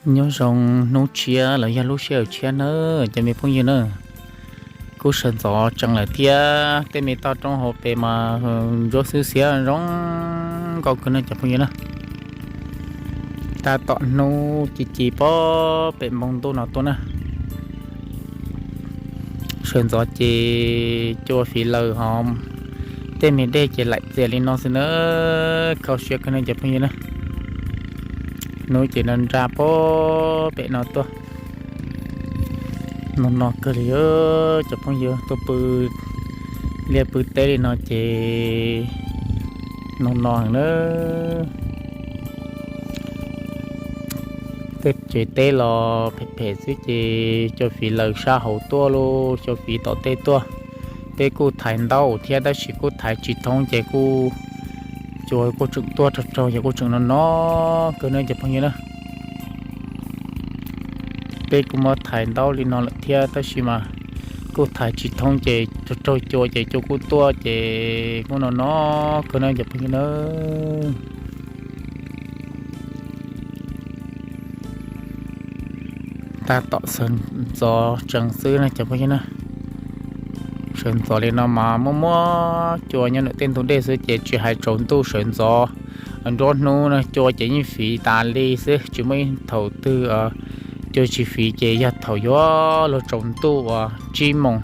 Nyob zoo hnub tshiab los yog lub sij hawm tshiab nawb cov me phooj ywg na. Kuj sawv ntxov tsees lawm thiab, tej me toj roob hauv pes mas ntsuab xwb xiab zoo nkauj kawg na cov phooj ywg na. Tab tom hnub ci ci pob pem npoo ntuj no tuaj na. Sawv ntxov ces cua fiv lawm hos tej me dej ces laim txias li no xwb na. Kho siab kawg na cov phooj ywg na. Hnub ces nra nra pob pem no tuaj. No no kawg li cov phooj ywg, tuaj pw liaj pw teb li no ces no no na. Tej tsev teb los phem phem xwb ces cua fiv lawm sab hauv tuaj lauj, cua fiv tom tej tuaj. Peb kuj thaiv ntaub thiab tab sis kuj thaiv tsis thoob ces kuj, cua kuj tseem tuaj raug raug ces kuj tseem no no kawg na cov phooj ywg na. Peb kuj muab thaiv ntaub li no lawm thiab tab sis mas kuj thaiv tsis thoob ces raug raug cua ces cua kuj tuaj ces kuj no no kawg na cov phooj ywg na. Tab tom sawv ntxov tsees xwb na cov phooj ywg na. Sawv ntxov li no mas muaj muaj cua nyob ntawm tej ntug dej xwb ces tsis hais tsaus ntuj sawv ntxov nruab hnub na cua ces yeej fiv tas li xwb, tsis muaj ib thaum twg cua tsis fiv ces yog thaum yuav luag tsaus ntuj uas tsib moos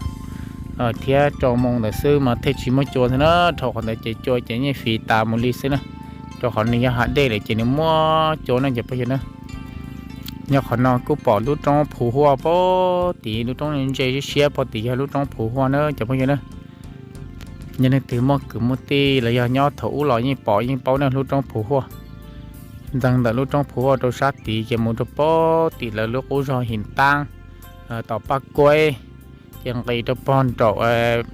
thiab rau moos ntawd xwb mas thiaj tsis muaj cua xwb na. Dhau qhov ntawd ces cua ces yeej fiv tas mus li xwb na. Rau qhov nws yog hav dej lawm ces nws muaj cua na cov phooj ywg na. Nyob qhov no kuj pom lub roob Phuv Huaj pog tim, lub roob ntse siab siab pog tim yog lub roob Phuv Huaj na cov phooj ywg na. Yog leej twg muaj kwv muaj tij los yog nyob thaum ub los yeej pom yeej paub na lub roob Phuv Huaj. Ntxeev ntawm lub roob Phuv Huaj rau sab tid ces mus rau pog tim lawv lub qub zog Him Taab, tom Paj Kuaib, ces nqis rau pog nraum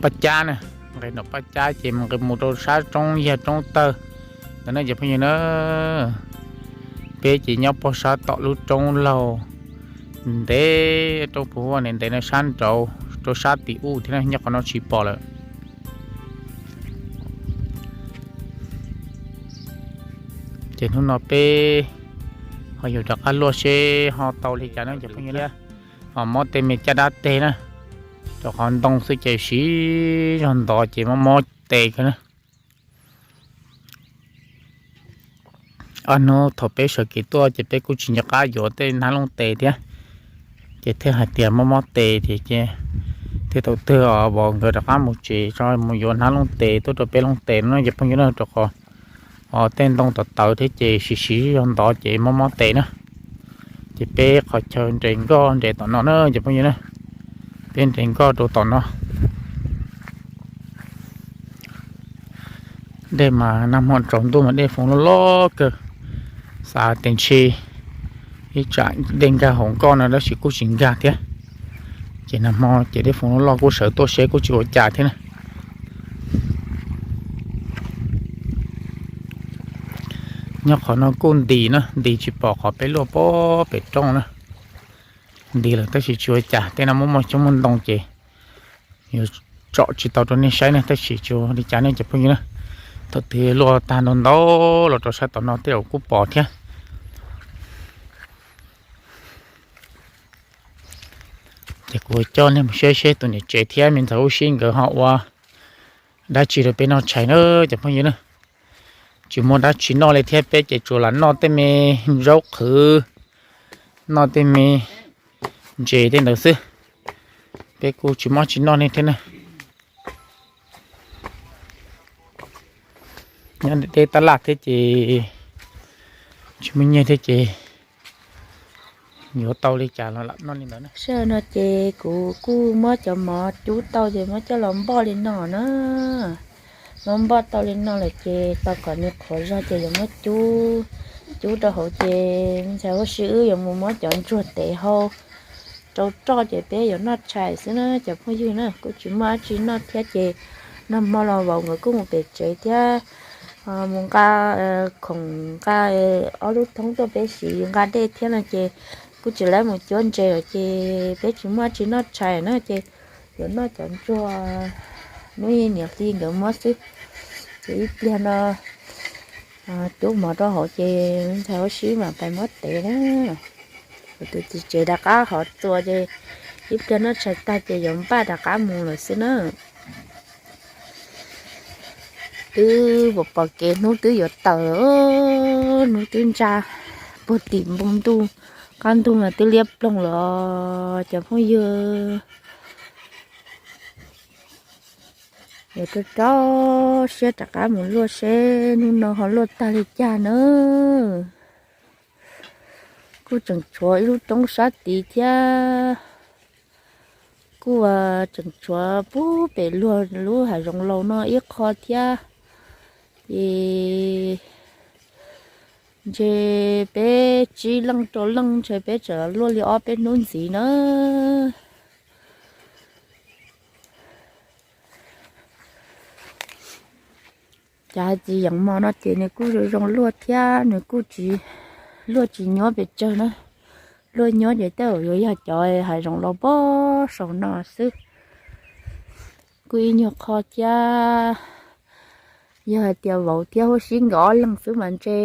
Paj Cab na, nqis nraum Paj Cab ces nqis mus rau sab roob yag roob tawg ntawd na cov phooj ywg na. Peb ces nyob pog sab tom lub roob laug ntev, roob Phuv Huaj ntev ntev no sab nraud rau sab tim ub thiab na, nyob qhov no tsis pom lawm. Ces hnub no peb ho yuav rov qab luaj seb ho tau li cas na cov phooj ywg thiab. Ho mob tej me caj dab teg na, rau qhov ntoo xwb ces siv zog ntov ces mob mob tes kawg na. Ob hnub thaum peb sawv kev tuaj ces peb kuj tsis nco qab yuav tej hnab looj tes thiab, ces thiaj hais tias mob mob tes thiab ces thiaj thaum twg os vauv nkawd rov qab mus tsev tso mus yuav hnab looj tes tuaj rau peb looj tes no cov phooj ywg na, rau qhov tej ntoo tawv tawv thiab ces siv siv zog ntov ces mob mob tes na. Ces peb qhov chaw nres nkoj nres tom no na cov phooj ywg na, peb nres nkoj rau tom no. Dej mas nag hmo tsaus ntuj mas dej foom loj loj kawg, xav tias ntshe ib tsam dej nkag hauv nkoj no tab sis kuj tsis nkag thiab. Ces nag hmo ces dej foom loj loj kuj sawv tuaj seb kuj tsis ua cas thiab na. Nyob qhov no kuj ntis na, ntis tsis pom qhov peb luaj pob pem roob na. Ntis lawm tab sis tsis ua cas, tej no muaj muaj xyoob muaj ntoo ces yuav tsom tsis tau rau nej saib ne, tab sis tsis ua li cas ne cov phooj ywg na. Thaum twg luaj tag ntau ntau los rau sab tom no tej zaum kuj pom thiab. Ces kuv coj nej mus saib seb tus niam tsev thiab me ntxhais Ub Sib nkawd ho ua dab tsi rau peb noj tshais na cov phooj ywg na. Tsis muaj dab tsi noj li thiab, peb ces tsuas lam noj tej me zaub qhwv, noj tej me ntses tej ntawd xwb. Peb kuj tsis muaj dab tsi noj li thiab na. Nyob deb tab laj thiab ces tsis muaj nyiaj thiab ces yuav tau li cas los lam noj li ntawd na. Sij hawm no ces kuv kuj muab cov mov cub tau ces muab coj los npoj li no na. Muab npoj tau li no lawm ces tau kom nws qhuav zog ces yuav muab cub, cub rau hauv ces ntxhais Ub Sib wb yuav mus muab cov ntsuag tev hau rau roj ces peb yuav noj tshais xwb na cov phooj ywg na. Kuj tsis muaj dab tsi noj thiab ces nag hmo los vauv nkawd kuj mus pem tsev thiab, mus nqa khoom nqa ob lub thoob tuaj peb siv nqa dej thiab no ces kuj tsis laib mus cuab ntses lawm ces peb tsis muaj dab tsi noj tshais na ces yuav noj cov ntsuag hnub niam hli nkawd muab xwb. Ces ib pliag no Cub mov rau hauv ces ntxhais Huab Sib mam pais muab tev na. Kuv tus txiv tsev rov qab hov txuas ces ib pliag noj tshais tag ces yuav npaj rov qab mus lawm xwb na. Twb pom pom kev hnub twb yuav tawm, hnub twb ntsa puag tim npoo ntuj, qab ntug mas twb liab ploog lawm cov phooj ywg. Yuav rau rau siab rov qab mus luaj seb hnub no ho luaj tag li cas na. Kuj tseem tshuav ib lub roob sab tid thiab. Kuj tseem tshuav puag pem luag lub hav zoov laus no ib qho thiab. Ces ntshe peb tsib leej rau leej ntshe peb tseem luaj li ob peb hnub ntxiv na. Cov txiv yeem mos no ces nws kuj zoo zoo luaj thiab nws kuj tsis, luaj tsis nyuab pes tsawg na. Luaj nyuab ces tej zaum yuav yog cov hav zoov laus pem saum no xwb. Kuj ib nyuag qho thiab. Yog hais tias vauv thiab Huab Sib nkawd ob leeg xwb mas ntshe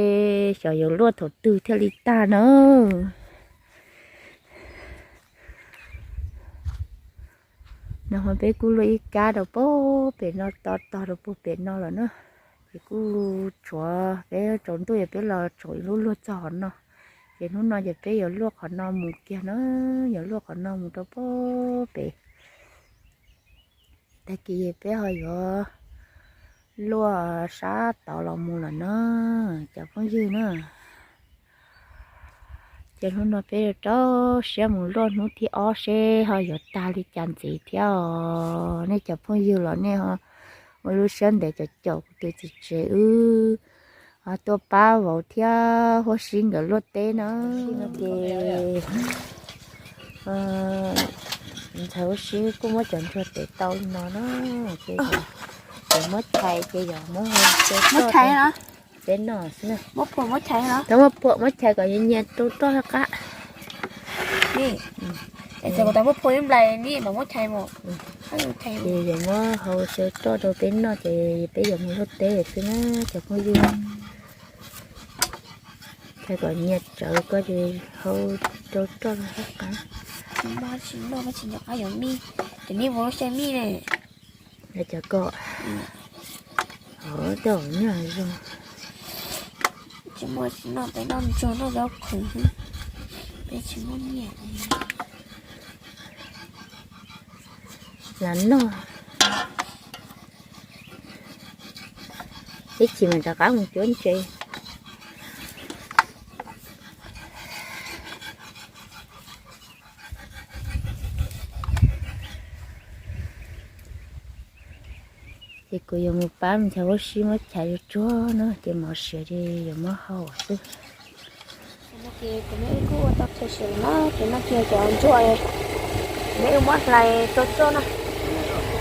xyov yuav luaj thaum twg thiaj li tag na. No peb kuj luaj ib kab rau puag pem no, to tog rau puag pem no lawm na. Ces kuj tshuav peb tsaus ntuj ces peb los tsaus ib lub luaj txog qhov no. Ces hnub no ces peb yuav luaj qhov no mus kiag na, yuav luaj qhov no mus rau puag pem. Tag kis peb ho yuav luaj sab tod los mus lawm na, cov phooj ywg na. Ces hnub no peb rau siab mus luaj hnub thib ob seb ho yuav tag li cas ntxiv thiab os. Nej cov phooj ywg los nej ho ua lub siab ntev caum caum kuv tus txiv tsev wb tuaj pab vauv thiab Huab Sib nkawd luaj teb na. Ces ntxhais Huab Sib kuj muab cov ntsuag tev tau li no na, ces muab chais ces yog muab peb noj xwb na. Muab phuam muab chais kom nyias nyias rau roj qab. Ces yuav muab hau xyaw roj rau peb noj ces peb yuav mus luaj teb lawm xwb na cov phooj ywg. Chais kom nyias tsawv ko ces hau rau roj qab. Cov ko, tej zaum noj zoo. Tsis muaj tsis noj, peb noj ntsuag noj zaub qhwv xwb, peb tsis muaj nyiaj. Lam noj, ib chim mas rov qab mus cuab ntses. Ces kuv yuav mus pab ntxhais Huab Sib muab chais tsuag tsuag na, ces mov siav ces yuav muab hau xwb. Ces kuv me wb kuj ua tau chaw siav na, ces no ces cov ntsuag me wb muab hlais tsuag tsuag na,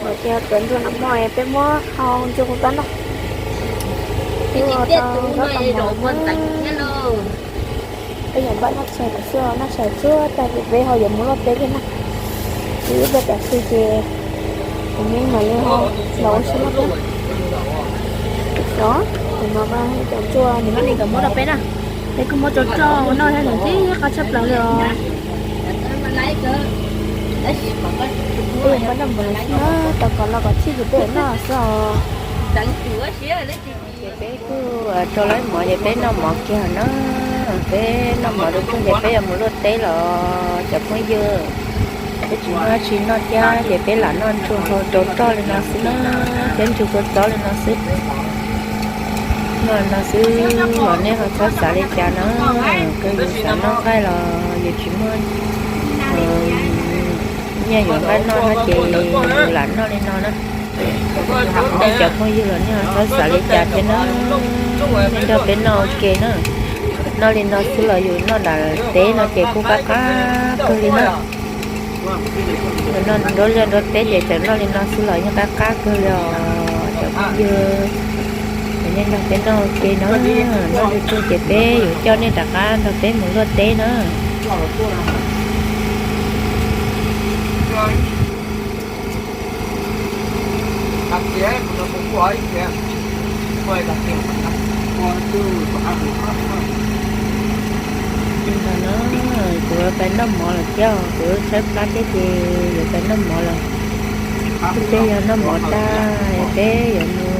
no ces cov ntsuag no mo peb muab hau ntsuag kuv tab no. Peb ua tau zaub tau mov na. Peb yuav npaj noj tshais lawm xwb, noj tshais tsuag tag ces peb ho yuav mus luaj teb thiab na. Ces ib pliag tam sim ces kuv me mam li los ua si noj thiab. Os, kuv mam li cov ntsuag nws muab li kom muab rau peb na. Peb kuj muab tsuag tsuag ua noj thiab nws tib qab tshaj plaws li os. Peb yuav npaj noj mov xwb na, tau kom los kom txhij ces peb yuav noj xwb os. Ces peb kuj rau lawv mov ces peb noj mov kiag na. Peb noj mov rau tsuag ces peb yuav mus luaj teb los cov phooj ywg. Peb tsis muaj dab tsi noj thiab ces peb lam noj ntsuag hau rau roj li no xwb na, thiab ntsuag kua txob li no xwb. Noj li no xwb los nej ho txhob xav li cas na, kawg yus xav noj nqaij los yus tsis muaj nyiaj yuav nqaij noj no ces yus lam noj li no na. Nej cov phooj ywg los nej ho txhob xav li cas thiab na, nej nrog peb noj ua ke na. Noj li no xwb los yus noj nram teb no ces kuj qab qab kawg li na. Noj nruab liaj nruab teb ces txawm noj li no xwb los yeej qab qab kawg li os cov phooj ywg. Ces nej nrog peb noj ua ke na, noj li tsuag ces peb yuav coj nej rov qab nrog peb mus luaj teb na. Ntawm no kuv yuav pais noj mov lawm thiab, kuv tshaib plab thiab ces yuav pais noj mov lawm. Ub, peb yog noj mov tag peb yuav mus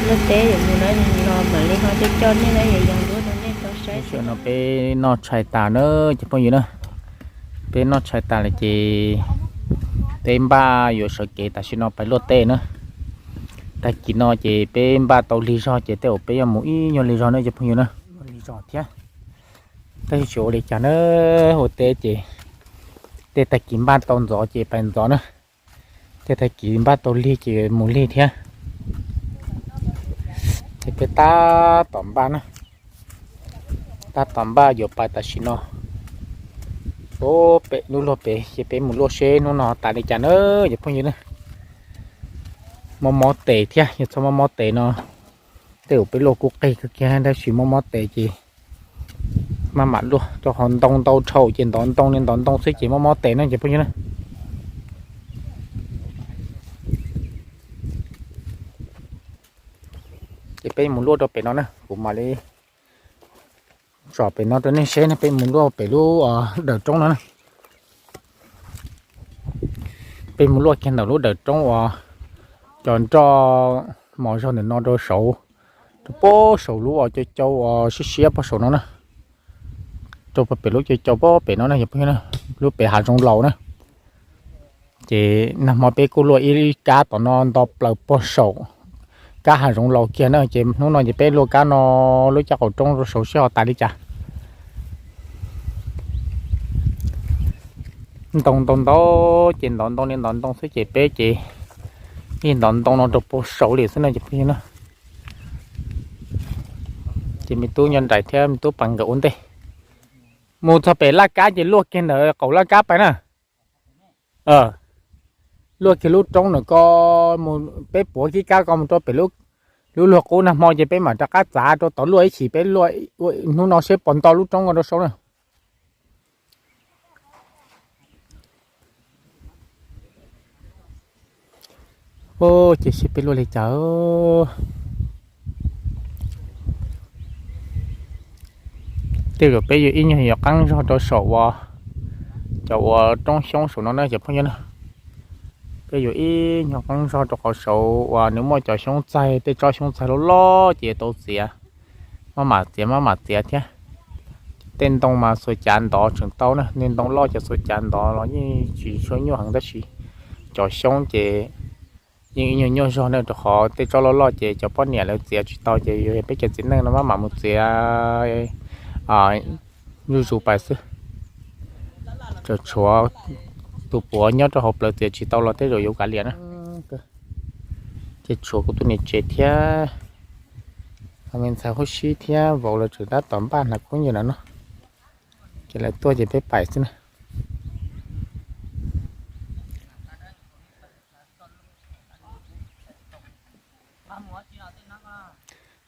luaj teb yuav mus na, no mam li ho coj coj nej na, yuav yoog duab rau nej tau saib. Tam sim no peb noj tshais tas na cov phooj ywg na. Peb noj tshais tas lawm ces peb npaj yuav sawv kev tam sim no pais luaj teb na. Tag kis no ces peb npaj tau lig zog ces tej zaum peb yuav mus ib nyuag lig zog na cov phooj ywg na. Lig zog thiab. Tab sis tsis ua li cas na, ua teb ces tej tag kis npaj tau ntxov ces pais ntxov na. Tej tag kis npaj tau lig ces mus lig thiab. Ces peb tab tom npaj na, tab tom npaj yuav pais tam sim no. Ub, pem lub luag pem ces peb mus luaj seb hnub no tas li cas na cov phooj ywg na. Mob mob tes thiab, yog txhob mob mob tes no tej zaum peb luaj kuj qig kawg kiag tab sis mob mob tes ces maj mam luaj rau qhov ntoo ntau dhau ces ntov ntoo li ntov ntoo xwb ces mob mob tes na cov phooj ywg na. Ces peb mus luaj rau pem no na, kuv mam li tsom pem no rau nej seb na, peb mus luaj pem lub dawm roob no na. Peb mus luaj kiag ntawm lub dawm roob uas cov nroj mos zog ntawm no rau saud, rau puag saum lub uas cau cau uas siab siab puag saum no na. Rau puag pem lub cau cau puag pem no na yog phooj ywg na, lub pem hav zoov laus na. Ces nag hmo peb kuj luaj ib kab tom no nto plaws puag saum kab hav zoov laus kiag na, ces hnub no ces peb luaj kab no lub caj qaum roob rau saud seb ho tas li cas. Ntoo ntau ntau ces ntov ntoo li ntov ntoo xwb ces peb ces ib ntov ntoo no rau puag saud li xwb na cov phooj ywg na. Ces me tub nyob nraim thiab me tub pas nkawd ua ntej. Mus txog pem laj kab ces luaj kiag ntawm qaum laj kab pais na. Luaj kiag lub roob ntawm ko mus, peb puav kib kab ko mus rau pem lub luag qub nag hmo ces peb mam rov qab txav rau tod luaj ib chim, peb luaj hnub no seb puas nto lub roob ko rau saud na. Ub, ces seb peb luaj li cas. Tej zaum peb yuav ib nyuag yuav qeeb zog rau saum uas cov uas roob xyoob saum no na cov phooj ywg na. Peb yuav ib nyuag qeeb zog rau qhov saud uas nws muaj cov xyoob txaig, tej tsob xyoob txaig loj loj ces yuav tau txiav. Maj mam txiav maj mam txiav thiab. Tej ntoo mas xuas cav ntov tseem tau na, tej ntoo loj ces xuas cav ntov los yeej tsis tshua nyuaj heev tab sis cov xyoob ces yeej ib nyuag nyuaj zog na, rau qhov tej tsob loj loj ces cov poj niam lawv txiav tsis tau ces yuav yog peb cov txiv neej no maj mam mus txiav zuj zus pais xwb. Tshuav tus puav nyob rau hauv plawv txiav tsis tau los tej zaum yuav kav liam na. Ces tshuav kuv tus niam tsev thiab me ntxhais Huab Sib thiab vauv lawv tseem tab tom npaj hnav khaub ncaws no no. Ces lawv tuaj ces peb pais xwb na.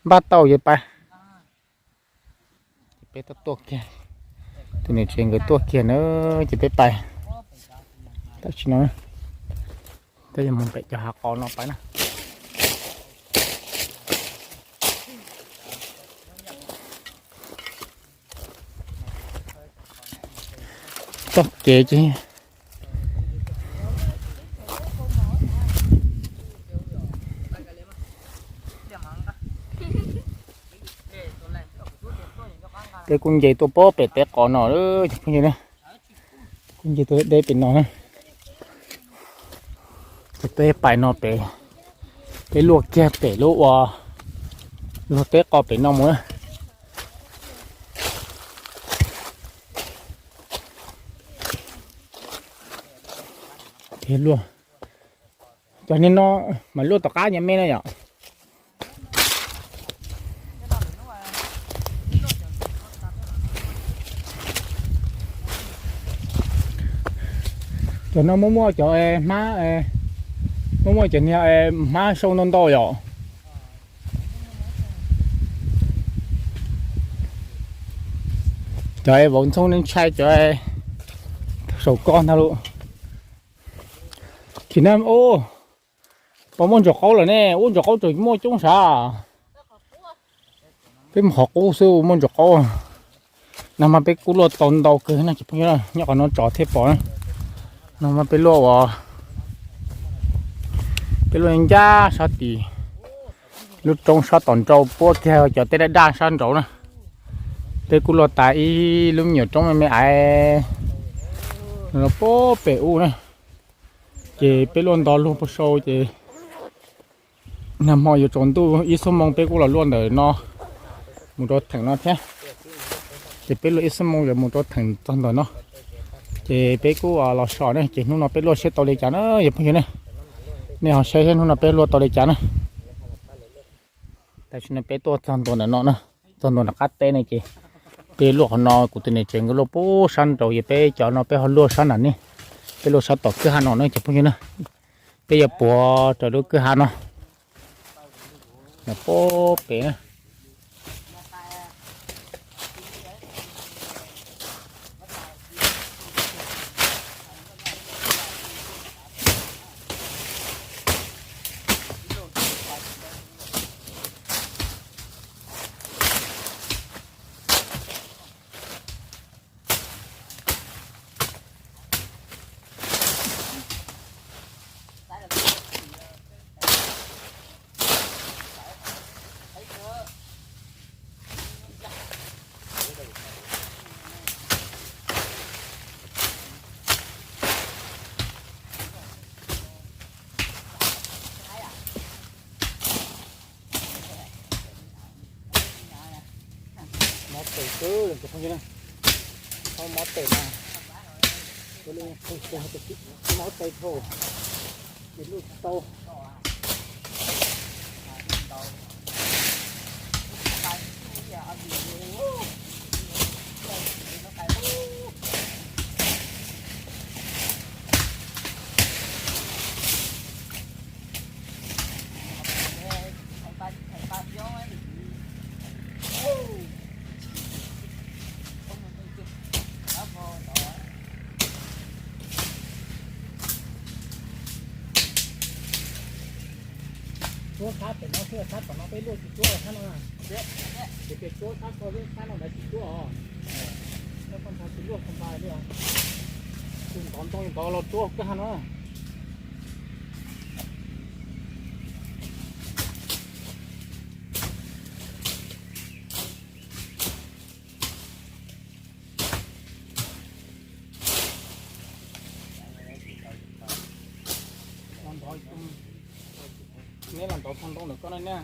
Npaj tau ces pais. Ces peb tuaj tuaj kiag, tus niam tsev nkawd tuaj kiag na, ces peb pais. Tam sim no peb yuav mus pem cov hav qos no pais na. Txoj kev ces peb kuj nce tuaj pem teb qos no, cov phooj ywg na. Kuj nce tuaj deb pem no na. Ces peb pais no pem, peb luaj kiag pem lub ua luag teb qos pem no mus na. Luaj, cov niag no mas luaj tom qab nyuag me na yom. Cov no muaj muaj cov hmab, muaj muaj cov niag hmab sau ntau ntau yom. Cov es vauv ntxooj ntshai cov saum ko ntag lauj. Chim na, ub, puas muaj ntsuag qaub lawm ne? Ub, ntsuag qaub tseem muaj coob sav. Peb mus qhov qub xwb muaj ntsuas qaub. Nag hmo peb kuj luaj tau ntau kawg na cov phooj ywg, nyob qhov no tso thiaj pom na. Nag hmo peb luaj ua, peb luaj ncaj sab tim lub roob sab tom nrau puab kiag cov teb daj daj sab nraud na. Peb kuj luaj tas ib lub me nyuam roob me me aiv no puag pem ub na. Ces peb luaj nto lug puag sau ces nag hmo yuav tsaus ntuj ib xuab moos peb kuj los luaj ntawm no mus rau theem no thiab. Ces peb luaj ib xuab moos yuav mus rau theem txog ntawm no. Ces peb kuj los so ne, ces hnub no peb luaj seb tau li cas na yog phooj ywg ne. Nej ho saib seb hnub no peb luaj tau li cas na. Tam sim no peb tuaj txog ntua ntawm no na, txog ntua nram qab teb ne ces peb luaj qhov no, kuv tus niam tsev nkawd luaj puag sab nraud, yog peb cov no peb ho luaj sab nram ne, peb luaj sab tom kwj ha no na cov phooj ywg na. Peb yuav puav raws lub kwj ha no, nram puag pem na. Mob tes xwb cov phooj ywg na, mob tes mas mob tes dhau, ces luj tsis tau. Cuab sab pem no xwb, sab tom no peb luaj tsis cuab los sab no. Ces peb cuab sab ko xwb, sab no ntawd tsis cuab os. Koj ntxhais tsis luaj ko npa li os. Tus ntov ntoo ntov los cuab kwj ha no. Neb los ntov txog ntoo ntawm koj na.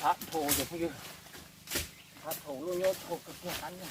Qab dhau cov phooj ywg, qab dhau, lub nyob dhau kawg kiag qab na.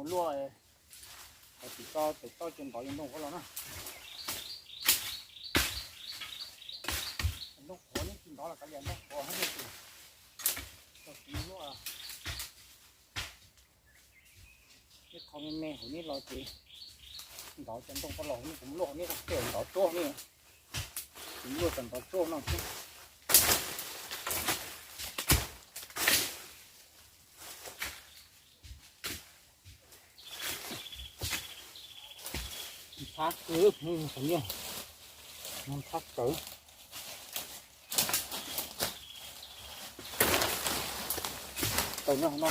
Luaj, hais tsis tso tes toj ces ntov li ntoo qhuav los na. Ntoo qhuav neb tsis ntov los kav liam, ntoo qhuav hab tes tso tiv luaj. Neb qhov me me hauv neb los ces ntov cov ntoo qhuav los, neb kuv luaj neb tej ntov tsuaj ne, kuv luaj cov ntov tsuaj no xwb. Ntxhab kawg, ntxhab kawg. Tau nyob no.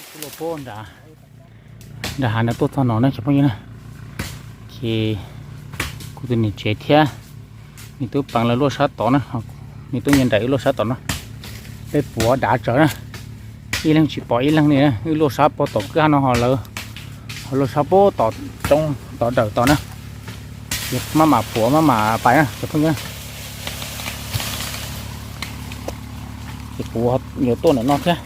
Kuv los puag nram, nram hav no tuaj txog no na cov phooj ywg na. Ces kuv tus niam tsev thiab nws tub peev lawv luaj sab tod na, nws tub nyob nram wb luaj sab tod no. Peb puav dav tsawv na, ib leeg tsis pom ib leeg li na, wb luaj sab puag tom kwj ha no ho lawv ho luaj sab puag tom roob tod dawm tod na. Ces maj mam puav maj mam pais na cov phooj ywg. Ces kuv yuav tuaj ntawm no thiab.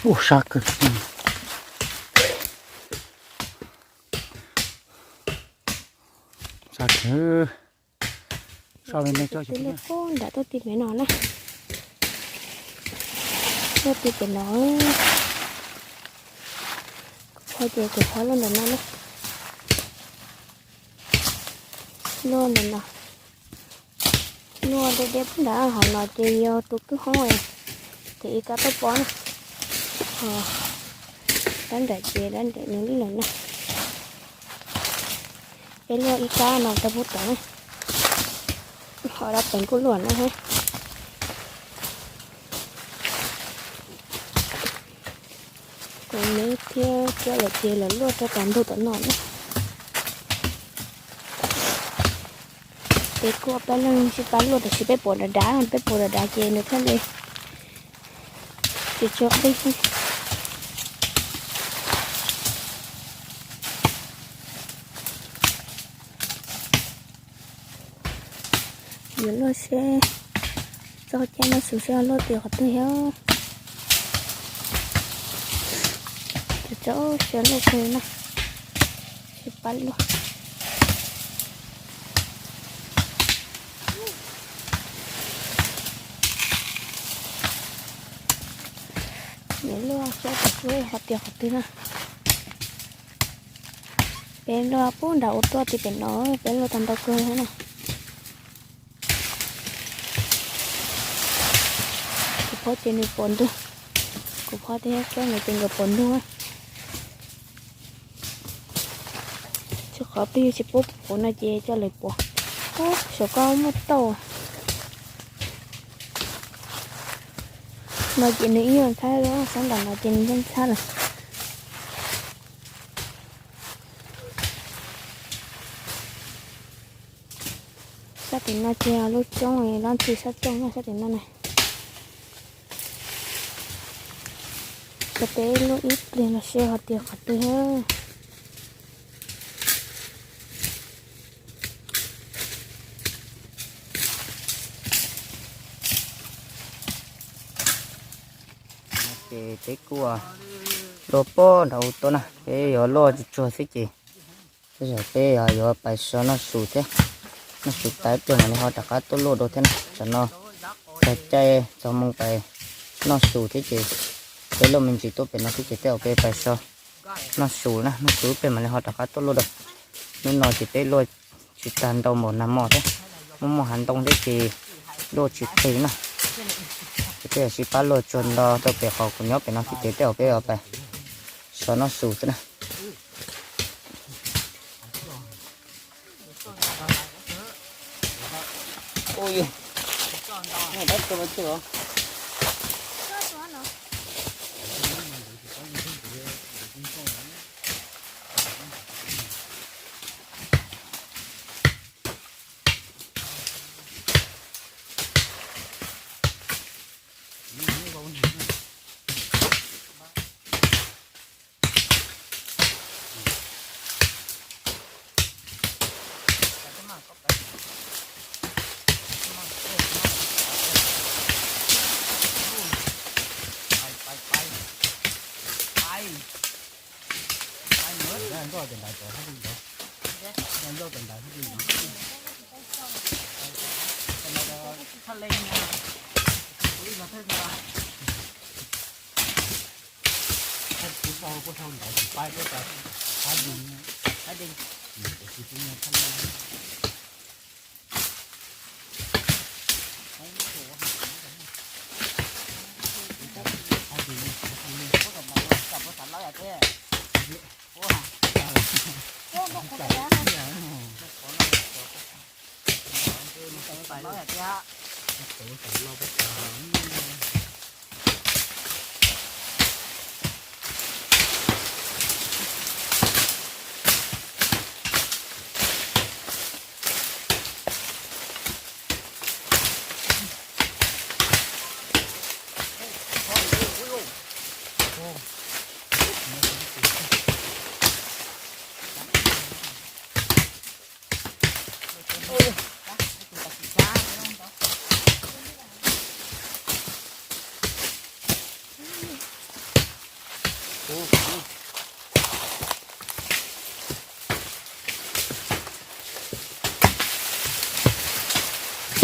Ua sab kawg. Sab kawg. So li no coj tib lub pub nram tuaj ti pem no na. Tuaj ti pem no. Kuv phob ces kuv phob luaj ntawm no na. Luaj ntawm no. Luaj deb deb pub nrad, hauv no ces yog tus kwj hoob, ces ib kab tuaj pov na. Ho dab nraim ces dab nraim nws li lawm na. Peb luaj ib kab no rau pub tod na. Ho dab peem kuj luaj na. Kuv neb thiab coj lawm ces lawv luaj rau tom ntug tom no na. Peb kuj pab leej sib pab luaj tab sis peb puas dav dav, peb puas dav dav ces nws thiaj li tsis tso qij. Yuav luaj seb, txoj cai noj su seb luaj tias qhov twg thiab. Tso seb luaj kawg na, sib pab luaj. Yuav luaj seb tom tsuab qhov tias qhov twg na. Peb luaj pub nram ua tuaj ti pem no, peb luaj tau ntau kawg thiab na. Kuv phob ces nws puas ntug, kuv phob thiab Keeb nkawd ces nkawd puas ntug. Tsis qhov twg tsis pub puas no ces coj lawv puas. Saum koj muaj tauj. No ces nws ib nyuag ntxhab, sab nram no ces nws ntxhab ntxhab lawm. Sab tim no ces lub coob, lub ntxhi sab coob nyob sab tim no na. Ces peb luaj ib pliag los seb hais tias qhov twg. Ces peb kuj luaj pem nram ua tuaj na, peb yuav luaj tsuag tsuag xwb ces tej zaum peb yuav pais so noj su thiab. Noj su tas ib pliag mam li ho rov qab tuaj luaj dua thiab na. Tsam no txog caij txog moo pais noj su thiab ces peb luaj me ntsis tuaj pem no thiab ces tej zaum peb pais so noj su na, noj su ib pliag mam li ho rov qab tuaj luaj dua. Hnub no ces peb luaj tsis tag ntau npaum nag hmo thiab, muaj muaj hav ntoo thiab ces luaj tsis qig na. Ces peb yuav sib pab luaj tsuag nto rau pem qhov kuv nyob pem no thiab ces tej zaum peb yuav pais so noj su xwb na.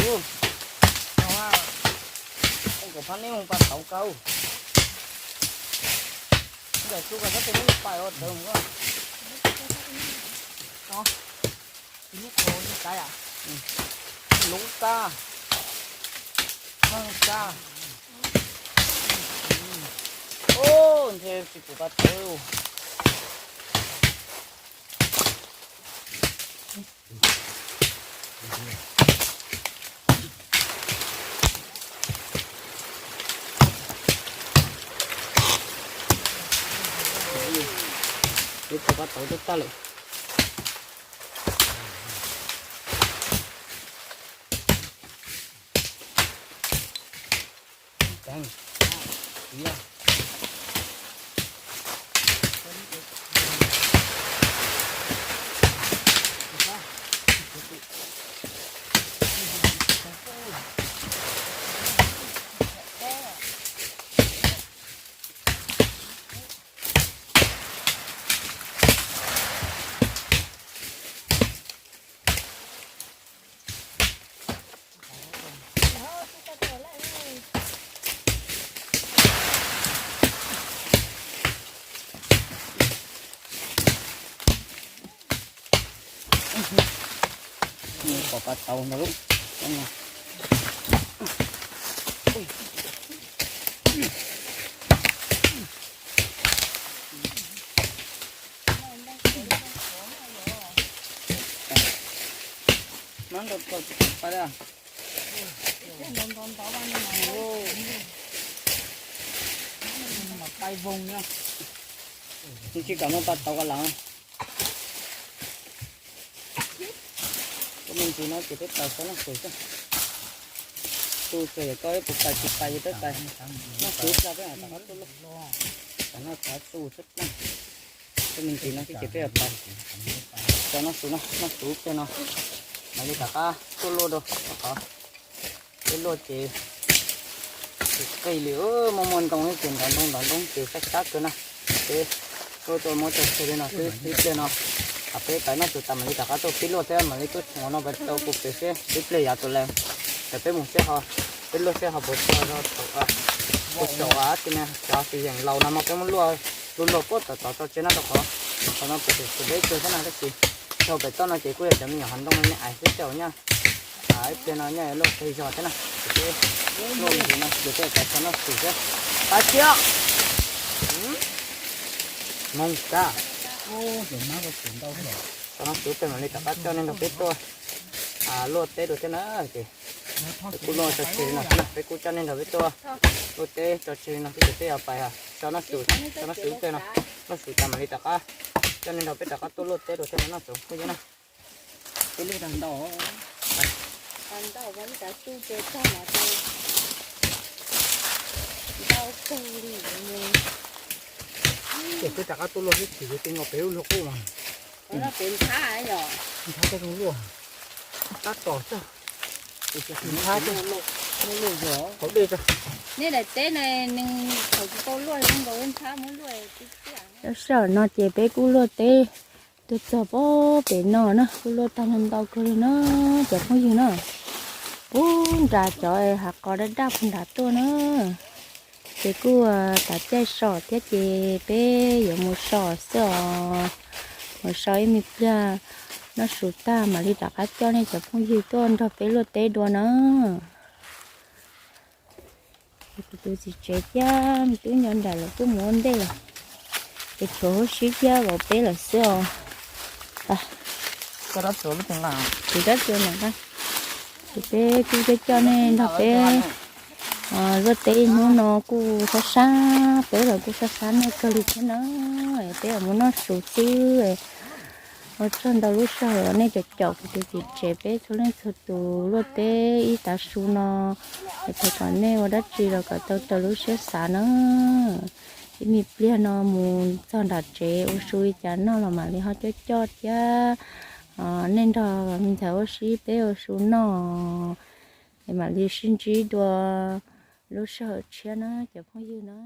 Ub, no, kom phab neb mus pas tauv kau. Ntawm tsuj koj sab tes neb pais ua tawv mus. Lub kab, lub kab, ntshe tsis pum pas tawv. Twb tsis pum pas tawv tag tag lawm. Pom pas tauv ntawd lub. Tsis kam muab pas tauv ko las. Koj me ntsis no ces peb pais xyov noj su xwb. Su ces koj ib puas pais tsis pais ces peb pais. Noj su tag peb mam rov qab tuaj luaj. Tam no tsav su xwb. Koj me ntsis no xwb ces peb pais xyov noj su no, noj su pliag no mam li rov qab tuaj luaj rau qhov peb luaj ces tsis qis li, muaj muaj ntoo ces nrov ntoo nrov ntoo ces sab sab kawg na. Ces tuaj tuaj muab tso tseg li no xwb, ib pliag no peb pais noj su tas mam li rov qab tuaj pib luaj thiab mam li tuaj tshum no pais tau kuv pem seb ib pliag yav tus lees. Ces peb mus seb ho, peb luaj seb ho puas tau, puas tau ab tsi na, cov tsis yeem laus no mas peb muab luaj, luaj luaj puag tom tod tso tseg no rau qhov, qhov no pem tus deb kawg thiab na tab sis dhau pem toj no ces kuj yog cov me nyuam hav ntoo no nej ais xwb xwb nyaj. Ib pliag no nyaj luaj qig zog thiab na, ces peb luaj li no ces peb pais xyov noj su thiab. Pab siab. Moog kab. Xyov noj su peb mam li rov qab coj nej nrog peb tuaj luaj teb dua thiab na. Ces peb kuj luaj tso tseg li no, peb kuj coj nej nrog peb tuaj luaj teb tso tseg li no xwb ces peb yuav pais xyov noj su, xyov noj su peb no, noj su tas mam li rov qab coj nej nrog peb rov qab tuaj luaj teb dua thiab no noj su peb na. Peb luaj tag ntau, tag ntau, ntau kawg li. Ces peb rov qab tuaj luaj xwb chim yuav ti nkaus pem lub luag qub mas. Pem ntxhab yom. Ntxhab tej zoo luaj. Tab tom xwb. Ntxhab tej, hauv dej xwb. Nej daim teb na, nws thaum tsis tau luaj zoo nkaus lub ntxhab muab luaj. Lub sij hawm no ces peb kuj luaj teb tuaj txog pem no na, kuj luaj tag ntau kawg li na, cov phooj ywg na. Puag nram cov hav qos daj daj puag nram tuaj na. Ces kuj tav caij so thiab ces peb yuav mus so xwb os. Mus so ib me pliag noj su tag mam li rov qab coj nej cov phooj ywg tuaj nrog peb luaj teb dua na. Kuv tus txiv tsev thiab me tub nyob nram lawv kuj mus ua ntej lawm. Ces tshuav huab sib thiab vauv peb lawm xwb os. Kuv rab tsuas na, ces peb kuj coj coj nej nrog peb luaj teb ib hnub no kuj sab sab, peb los kuj sab sab nej kawg li thiab na. Peb los mus noj su xwb. Ua tsaug ntau lub sij hawm nej caum caum kuv tus txiv tsev peb txhua leej txhua tus luaj teb ib tav su no. Es thov kom nej ua dab tsi los kom tau raws lub siab xav na. Ib me pliag no mus txog nram tsev ua su li cas noj los mam li ho coj coj thiab. Nej nrog me ntxhais ua si peb ua su noj, es mam li sib ntsib dua lub sij hawm tshiab na cov phooj ywg na.